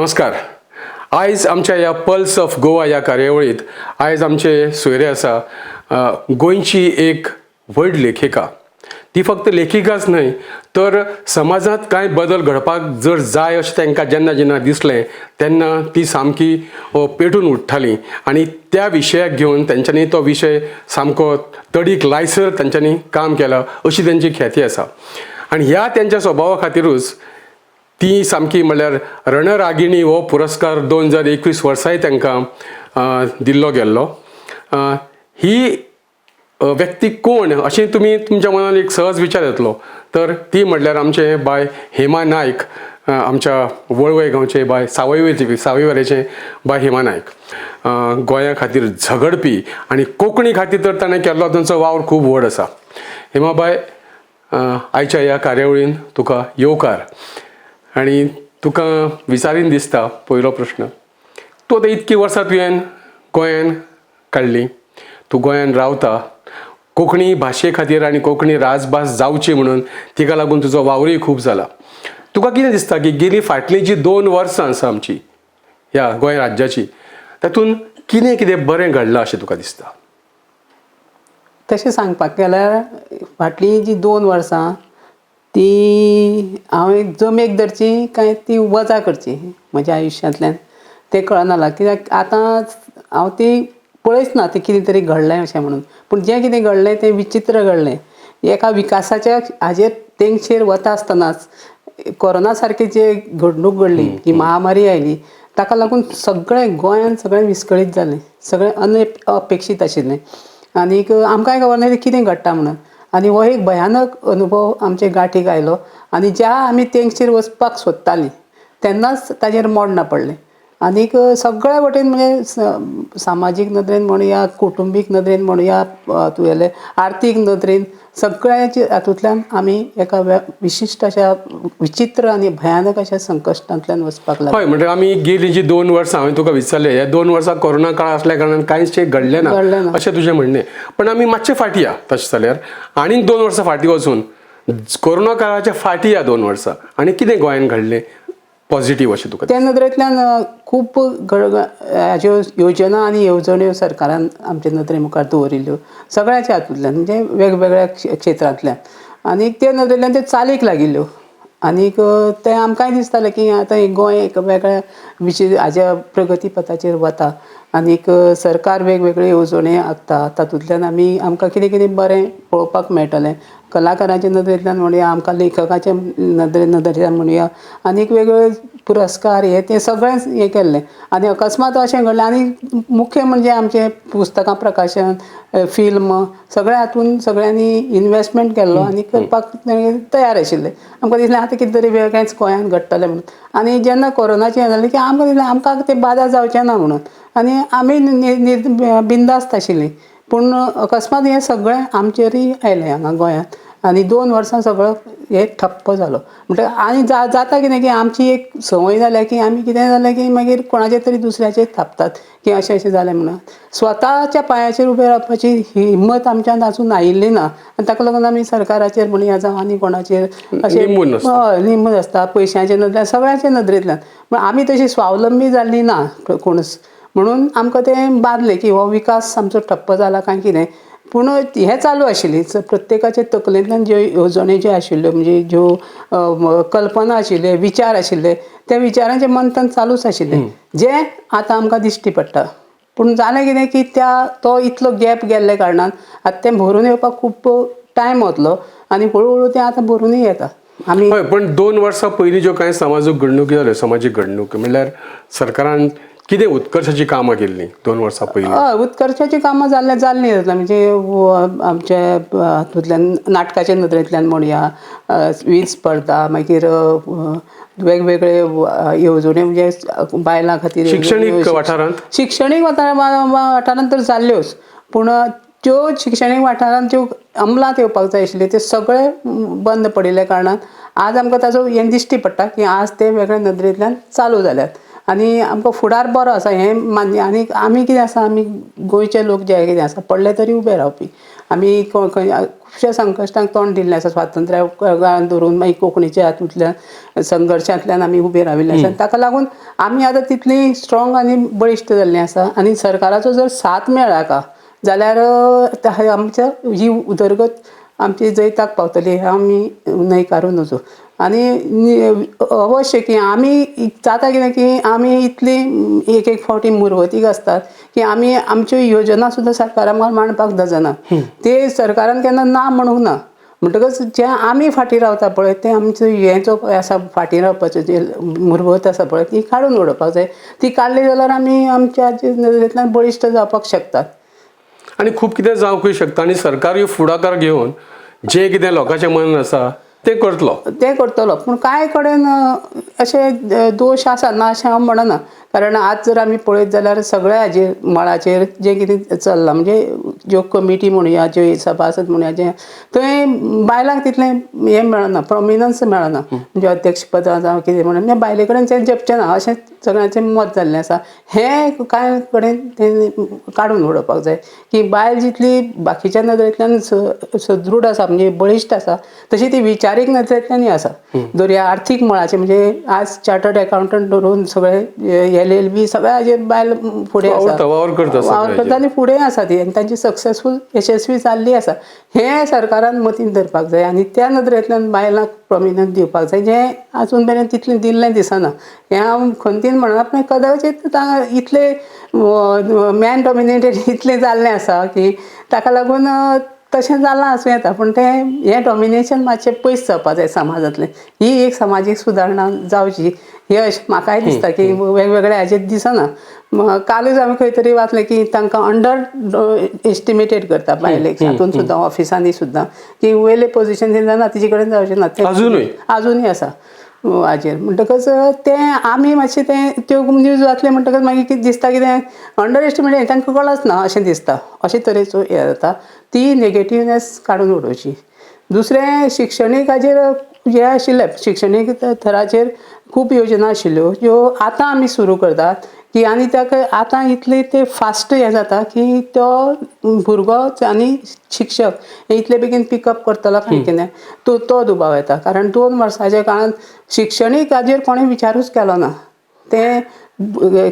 नमस्कार. आयज आमच्या ह्या पल्स ऑफ गोवा ह्या कार्यावळींत आयज आमचे सोयरे आसा गोंयची एक व्हड लेखिका. ती फक्त लेखिकाच न्हय तर समाजांत कांय बदल घडपाक जर जाय अशें तांकां जेन्ना जेन्ना दिसलें तेन्ना ती सामकी पेटून उठ्ठाली आनी त्या विशयाक घेवन तेंच्यांनी तो विशय सामको तडीक लायसर तेंच्यांनी काम केलां अशी तेंची ख्याती आसा. आनी ह्या तेंच्या स्वभावा खातीरूच ती सामकी म्हणल्यार रणरागिणी हो पुरस्कार 2021 वर्साय तांकां दिल्लो गेल्लो. ही व्यक्ती कोण अशें तुमी तुमच्या मनान एक सहज विचार येतलो, तर ती म्हणल्यार आमचे बाय हेमा नायक, आमच्या वळवय गांवचे बाय, सावयवेचे सावयवेरेचे बाय हेमा नायक. गोंया खातीर झगडपी आनी कोंकणी खातीर तर ताणें केल्लो तांचो वावर खूब व्हड आसा. हेमाबाय, आयच्या ह्या कार्यावळीन तुका येवकार आनी तुका विचारीन दिसता पयलो प्रश्न, तूं आतां इतकीं वर्सां तुवें गोंयान काडलीं, तूं गोंयान रावता, कोंकणी भाशे खातीर आनी कोंकणी राजभास जावची म्हणून तिका लागून तुजो वावरूय खूब जाला. तुका कितें दिसता की गेली फाटलीं जी 2 वर्सां आसा आमची ह्या गोंय राज्याची, तातूंत कितें कितें बरें घडलां अशें तुका दिसता? तशें सांगपाक गेल्यार फाटलीं जी 2 वर्सां ती हांव एक जमेक धरची काय ती वजा करची म्हज्या आयुश्यांतल्यान तें कळना जालां. कित्याक आतां हांव ती पळयच ना तें कितें तरी घडलें अशें म्हणून, पूण जें कितें घडलें तें विचित्र घडलें. एका विकासाच्या हाजेर तेंगशेर वता आसतनाच कोरोना सारकी जी घडणूक घडली, ही महामारी आयली, ताका लागून सगळें गोंयांत सगळें विस्कळीत जालें, सगळें अनअपेक्षीत आशिल्लें आनीक आमकांय खबर ना कितें घडटा म्हणून. आनी हो एक भयानक अनुभव आमचे गांठीक आयलो आनी ज्या आमी तेंगशेर वचपाक सोदतालीं तेन्नाच ताजेर मोडणां पडलें. आनीक सगळ्या वटेन म्हणजे सामाजीक नदरेन म्हणुया, कुटुंबीक नदरेन म्हणुया, तुगेले आर्थीक नदरेन, सगळ्याचे हातूंतल्यान आमी एका विशिश्ट अशा विचित्र आनी भयानक अशा संकश्टांतल्यान वचपाक लागले. हय, म्हणजे आमी गेली जी 2 वर्सां हांवें तुका विचारलें, ह्या 2 वर्सां कोरोना काळ आसल्या कारणान कांयच घडलें ना घडलें ना अशें तुजें म्हणणें. पण आमी मातशें फाटीं या, तशें जाल्यार आनीक 2 वर्सां फाटीं वचून कोरोना काळाच्या फाटीं या 2 वर्सां आनी कितें गोंयान घडलें पॉझिटीव अशें तुका? त्या नदरेंतल्यान खूब हाज्यो योजना आनी येवजण्यो सरकारान आमचे नदरे मुखार दवरिल्ल्यो सगळ्याच्या हातूंतल्यान, म्हणजे वेगवेगळ्या क्षेत्रांतल्यान, आनी ते नदरेंतल्यान त्यो चालीक लागिल्ल्यो. आनीक तें आमकांय दिसतालें की आतां गोंय एक वेगळ्या विशय हाज्या प्रगती पथाचेर वता आनीक सरकार वेगवेगळ्यो येवजण्यो आंखता, तातूंतल्यान आमी आमकां कितें कितें बरें पळोवपाक मेळटलें. कलाकारांच्या नदरेंतल्यान म्हणुया, आमकां लेखकाच्या नदरेंतल्यान म्हणुया, आनीक वेगवेगळे पुरस्कार हे ते सगळेंच हें केल्लें. आनी अकस्मात अशें घडलें. आनी मुख्य म्हणजे आमचें पुस्तकां प्रकाशन, फिल्म, सगळ्या हातून सगळ्यांनी इनवेस्टमेंट केल्लो आनी करपाक तयार आशिल्ले. आमकां दिसलें आतां कितें तरी वेगळेंच गोंयांत घडटलें म्हणून. आनी जेन्ना कोरोनाचें हें जालें की आमकां दिसलें आमकां तें बादा जावचें ना म्हणून आनी आमी बिंदास्त आशिल्लीं. पूण अकस्मात हें सगळें आमचेरूय आयलें हांगा गोंयांत आनी 2 वर्सां सगळो हे ठप्प जालो. म्हणटकीर आनी जाता कितें की आमची एक संवय जाल्या की आमी कितें जालें की मागीर कोणाचेर तरी दुसऱ्याचेर थापतात की अशें अशें जालें म्हणून. स्वताच्या पांयाचेर उबें रावपाची हिम्मत आमच्यान आजून आयिल्ली ना आनी ताका लागून आमी सरकाराचेर म्हणया जावं आनी कोणाचेर अशें निंबून आसता. हय, निंबून आसता, पयशांच्या नदरेंतल्यान, सगळ्यांच्या नदरेंतल्यान. पूण आमी तशी स्वावलंबी जाल्ली ना कोणूच, म्हणून आमकां तें बादलें की हो विकास आमचो ठप्प जाला काय कितें. पूण हें चालू आशिल्ली प्रत्येकाचे तकलेंतल्यान ज्यो येवजण्यो ज्यो आशिल्ल्यो, म्हणजे ज्यो कल्पना आशिल्ल्यो, विचार आशिल्ले, त्या विचारांचें मंथन चालूच आशिल्लें, जें आतां आमकां दिश्टी पडटा. पूण जालें कितें की त्या तो इतलो गॅप गेल्ल्या कारणान आतां तें भरून येवपाक खूब टायम वतलो आनी हळू हळू तें आतां भरुनूय येता. आमी हय, पण 2 वर्सां पयलीं ज्यो कांय समाजीक घडणुकी जाल्यो, समाजीक घडणुकी म्हणल्यार सरकारान कितें उत्कर्शाची कामां केल्लीं 2 वर्सां पयलीं? हय, उत्कर्शाची कामां जाल्लीं जातली, म्हणजे आमचे हातूंतल्यान नाटकाच्या नदरेंतल्यान म्हणया, वीज स्पर्धा, मागीर वेगवेगळे येवजण्यो, म्हणजे बायलां खातीर शिक्षणीक वाठारांत? शिक्षणीक वाठारांत तर जाल्ल्योच, पूण त्यो शिक्षणीक वाठारांत ज्यो अंमलांत येवपाक जाय आशिल्ल्यो त्यो सगळे बंद पडिल्ल्या कारणान आज आमकां ताजो हें दिश्टी पडटा की आज ते वेगळे नदरेंतल्यान चालू जाल्यात. आनी आमकां फुडार बरो आसा हें मान्य. आनी आमी कितें आसा, आमी गोंयचे लोक जे कितें आसा पडले तरी उबे रावपी. आमी खंय खुबश्या संकश्टांक तोंड दिल्लें आसा स्वातंत्र्या काळान धरून, मागीर कोंकणीच्या हातूंतल्यान संघर्शांतल्यान आमी उबे राविल्ले आसा. ताका लागून आमी आतां तितली स्ट्रॉंग आनी बळिश्ट जाल्लीं आसा. आनी सरकाराचो जर साथ मेळ्ळा का जाल्यार आमच्या ही उदरगत आमची जैताक पावतली हें आमी न्हयकारूं नजो. आनी अवश्य की आमी जाता कितें की आमी इतली एक एक फावटी मुरवतीक आसतात की आमी आमच्यो योजना सुद्दां सरकारा मुखार मांडपाक दजना. ते सरकारान केन्ना ना म्हणूंक ना. म्हणटकच जें आमी फाटीं रावता पळय तें आमचो हें जो आसा फाटीं रावपाचो जे मुरवत आसा पळय ती काडून उडोवपाक जाय. ती काडली जाल्यार आमी आमच्या नदरेंतल्यान बळिश्ट जावपाक शकतात आनी खूब कितें जावंकूय शकता. आनी सरकारूय फुडाकार घेवन जें कितें लोकांच्या मनान आसा तें करतलो, तें करतलो. पूण कांय कडेन अशे दोश आसा ना अशें हांव म्हणना, कारण आज जर आमी पळयत जाल्यार सगळ्या हाजेर मळाचेर जें कितें चल्लां, म्हणजे ज्यो कमिटी म्हणुया, ज्यो सभासद म्हणुया, जें थंय बायलांक तितलें हें मेळना, प्रोमिनन्स मेळना, म्हणजे अध्यक्षपदां जावं कितें म्हणून, म्हणजे बायले कडेन तें झेपचें ना अशें सगळ्यांचें मत जाल्लें आसा. हें कांय कडेन तें काडून उडोवपाक जाय की बायल जितली बाकीच्या नदरेंतल्यान सदृढ आसा, म्हणजे बळिश्ट आसा, तशी ती विचारीक नदरेंतल्यानय आसा. दरया आर्थीक मळाचेर, म्हणजे आज चार्टर्ड एकाउंटंट धरून सगळे LLB सगळ्या हाजेर बायल फुडें आसा, वावर करता आनी फुडें आसा ती, आनी तांची सक्सेसफूल यशस्वी जाल्ली आसा. हें सरकारान मतीन धरपाक जाय आनी त्या नदरेंतल्यान बायलांक प्रोमिनन्स दिवपाक जाय, जें आजून मेरेन तितलें दिल्लें दिसना. हें हांव खंतीन म्हणना, पूण कदाचीत इतले मॅन डॉमिनेटेड इतलें जाल्लें आसा की ताका लागून तशें जालां आसूं येता. पूण तें हें डॉमिनेशन मातशें पयस जावपाक जाय समाजांतलें. ही एक समाजीक सुदारणा जावची हें अशें म्हाकाय दिसता की वेगवेगळ्या हाजेर दिसना. कालूच हांवें खंय तरी वाचलें की तांकां अंडर एस्टिमेटेड करता बायलेक, हातून सुद्दां ऑफिसांनी सुद्दां, की वयले पोजिशन जायना तिचे कडेन जावचें ना, आजुनूय आसा हाजेर. म्हणटकच तें आमी मातशें तें त्यो न्यूज वाचलें म्हणटकच मागीर कितें दिसता कितें अंडर एस्टिमेटेड तांकां कळच ना अशें दिसता, अशे तरेचो हें जाता. ती नेगेटिवनेस काडून उडोवची. दुसरें शिक्षणीक हाजेर हें आशिल्लें, शिक्षणीक थराचेर खूब योजना आशिल्ल्यो ज्यो आतां आमी सुरू करतात की, आनी ताका आतां इतले ते फास्ट हें जाता की तो भुरगो आनी शिक्षक हे इतले बेगीन पिकअप करतलो काय कितें तो दुबाव येता. कारण 2 वर्साच्या काळांत शिक्षणीक हाजेर कोणें विचारूच केलो ना. तें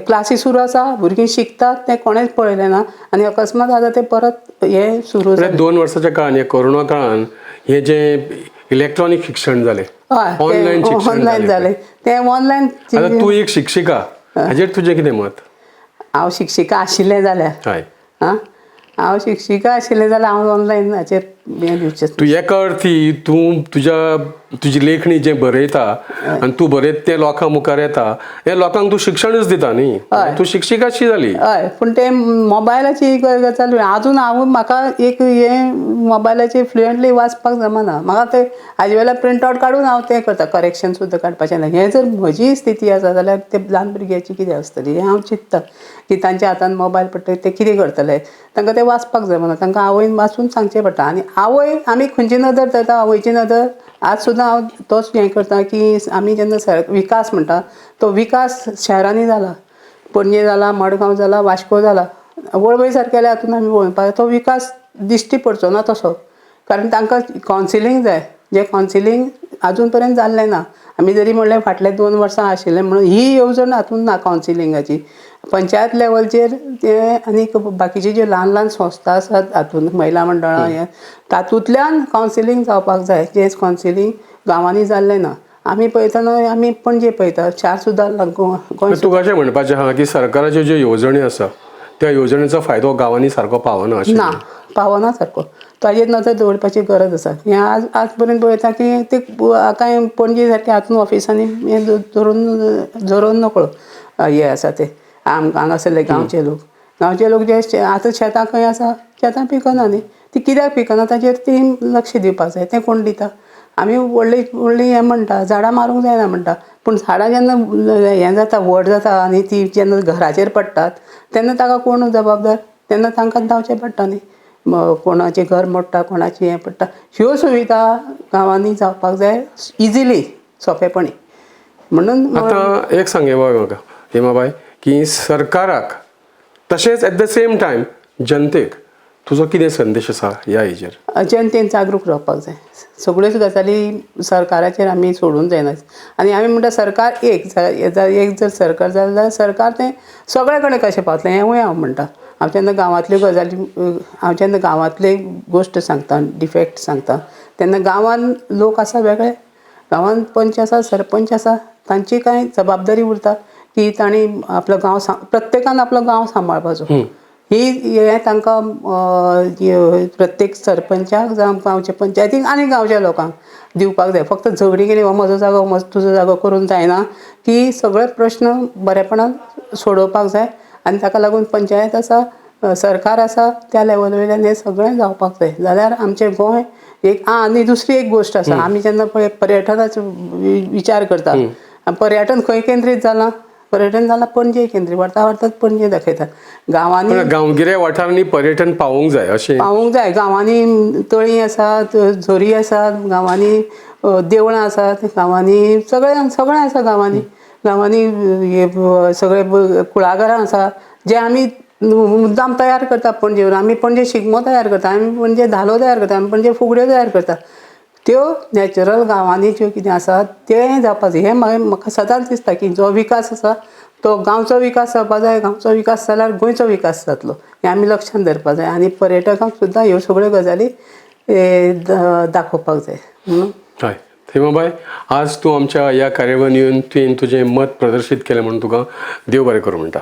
क्लासी सुरू आसा, भुरगीं शिकतात, तें कोणेंच पळयलें ना आनी अकस्मात आतां तें परत हें सुरू जालें. 2 वर्साच्या काळान, ह्या कोरोना काळान हें जें इलेक्ट्रॉनीक शिक्षण जालें, ऑनलायन शिक्षण ऑनलायन जालें, तें ऑनलायन. आतां तूं एक शिक्षिका, हाजेर तुजें कितें मत? हांव शिक्षिका आशिल्लें जाल्यार, आं हांव शिक्षिका आशिल्लें जाल्यार हांव ऑनलायन हाचेर हें दिवचें. तूं एका अर्थी तूं तुज्या तुजी लेखणी जें बरयता आनी तूं बरयता तें लोकां मुखार येता, हें लोकांक तूं शिक्षणूच दिता न्ही, तूं शिक्षिकाशी जाली. हय, पूण तें मोबायलाची गजाल आजून हांव म्हाका एक हें मोबायलाचेर फ्लुएंटली वाचपाक जमना. म्हाका तें हाजे वेल्यान प्रिंट आवट काडून हांव तें करता, करेक्शन सुद्दां काडपाचें ना. हें जर म्हजी स्थिती आसा जाल्यार ते ल्हान भुरग्याची कितें आसतली हें हांव चिंत्ता की तांच्या हातान मोबायल पडटा ते कितें करतले, तांकां तें वाचपाक जमना, तांकां आवयन वाचून सांगचें पडटा. आनी आवय आमी खंयची नदर धरता, आवयची नदर आज सुद्दां हांव तोच हें करता की आमी जेन्ना विकास म्हणटा तो विकास शहरांनी जाला, पणजे जाला, मडगांव जाला, वास्को जाला, वळवय सारकेल्या हातून आमी पळोवपाक तो विकास दिश्टी पडचो ना तसो, कारण तांकां कावन्सिलींग जाय, जें कावन्सिलींग आजून पर्यंत जाल्लें ना. आमी जरी म्हणलें फाटले 2 वर्सां आशिल्लें म्हणून ही येवजण हातून ना कावन्सिलिंगाची. पंचायत लेवलचेर तें आनी बाकीचे ज्यो ल्हान ल्हान संस्था आसात हातून महिला मंडळां हें तातूंतल्यान कावन्सिलींग जावपाक जाय, जें कावन्सिलींग गांवांनी जाल्लें ना. आमी पळयतना आमी पणजे पळयता, शार सुद्दां गोंय. तुका अशें म्हणपाचें आहा की सरकाराच्यो ज्यो येवजण्यो आसा त्या येवजणेचो फायदो गांवांनी सारको पावना? ना, पावना सारको, ताजेर नदर दवरपाची गरज आसा. हें आज आज पर्यंत पळयता की ते कांय पणजे सारके हातून ऑफिसांनी हें धरून नकळो हें आसा ते हांगासरले गांवचे लोक, गांवचे लोक जे आतां शेतां खंय आसा, शेतां पिकना न्ही, ती कित्याक पिकना ताजेर ती लक्ष दिवपाक जाय. तें कोण दिता? आमी व्हडली व्हडली हें म्हणटा झाडां मारूंक जायना म्हणटा, पूण झाडां जेन्ना हें जाता व्हड जाता आनी ती जेन्ना घराचेर पडटात तेन्ना ताका कोण जबाबदार, तेन्ना तांकां धांवचें पडटा न्ही, कोणाचें घर मोडटा, कोणाचें हें पडटा. ह्यो सुविधा गांवांनी जावपाक जाय इजिली, सोंपेपणी. म्हणून आतां एक सांगे बाय म्हाका, हेमाबाय की सरकाराक तशेंच एट the same time जनतेक तुजो कितें संदेश आसा ह्या हेजेर? जनतेन जागरूक रावपाक जाय. सगळ्योच गजाली सरकाराचेर आमी सोडूंक जायना. आनी आमी म्हणटा सरकार एक एक जर सरकार जालें जाल्यार सरकार तें सगळे कडेन कशें पावतलें हेंवूय हांव म्हणटा. हांव जेन्ना गांवांतल्यो गजाली, हांव जेन्ना गांवांतली गोश्ट सांगता, डिफेक्ट सांगता, तेन्ना गांवांत लोक आसा वेगळे, गांवांत पंच आसा, सरपंच आसा, तांची कांय जबाबदारी उरता की तांणी आपलो गांव, प्रत्येकान आपलो गांव सांबाळपाचो. ही हें तांकां प्रत्येक सरपंचाक जावं गांवच्या पंचायतीक आनी गांवच्या लोकांक दिवपाक जाय. फक्त झगडी केली, हो म्हजो जागो, म्हजो तुजो जागो करून जायना, की सगळे प्रश्न बरेपणान सोडोवपाक जाय. आनी ताका लागून पंचायत आसा, सरकार आसा, त्या लेवल वयल्यान हें सगळें जावपाक जाय, जाल्यार आमचें गोंय एक. आनी दुसरी एक गोश्ट आसा, आमी जेन्ना पळय पर्यटनाचो विचार करता, पर्यटन खंय केंद्रीत जालां? पर्यटन जालां पणजे केंद्रीत. व्हरता व्हरतात पणजे दाखयतात गांवांनी. गांवगिऱ्या वाठारांनी पर्यटन पावोवंक जाय अशें. पावूंक जाय. गांवांनी तळीं आसात, झरी आसात, गांवांनी देवळां आसात, गांवांनी सगळें सगळें आसा. गांवांनी गांवांनी हे सगळे कुळागरां आसा, जे आमी मुद्दाम तयार करता पणजे. आमी पणजे शिगमो तयार करता, आमी पणजे धालो तयार करता, आमी पणजे फुगड्यो तयार करता. त्यो नॅचरल गांवांनी ज्यो कितें आसा तें जावपाक जाय. हें म्हाका सदांच दिसता की जो विकास आसा तो गांवचो विकास जावपाक जाय. गांवचो विकास जाल्यार गोंयचो विकास जातलो, हें आमी लक्षांत धरपाक जाय. आनी पर्यटकांक सुद्दां ह्यो सगळ्यो गजाली दाखोवपाक जाय म्हणून. हय हेमाबाय, आज तूं आमच्या ह्या कार्यावळीन येवन तुवें तुजें मत प्रदर्शीत केलें म्हणून तुका देव बरें करूं म्हणटा.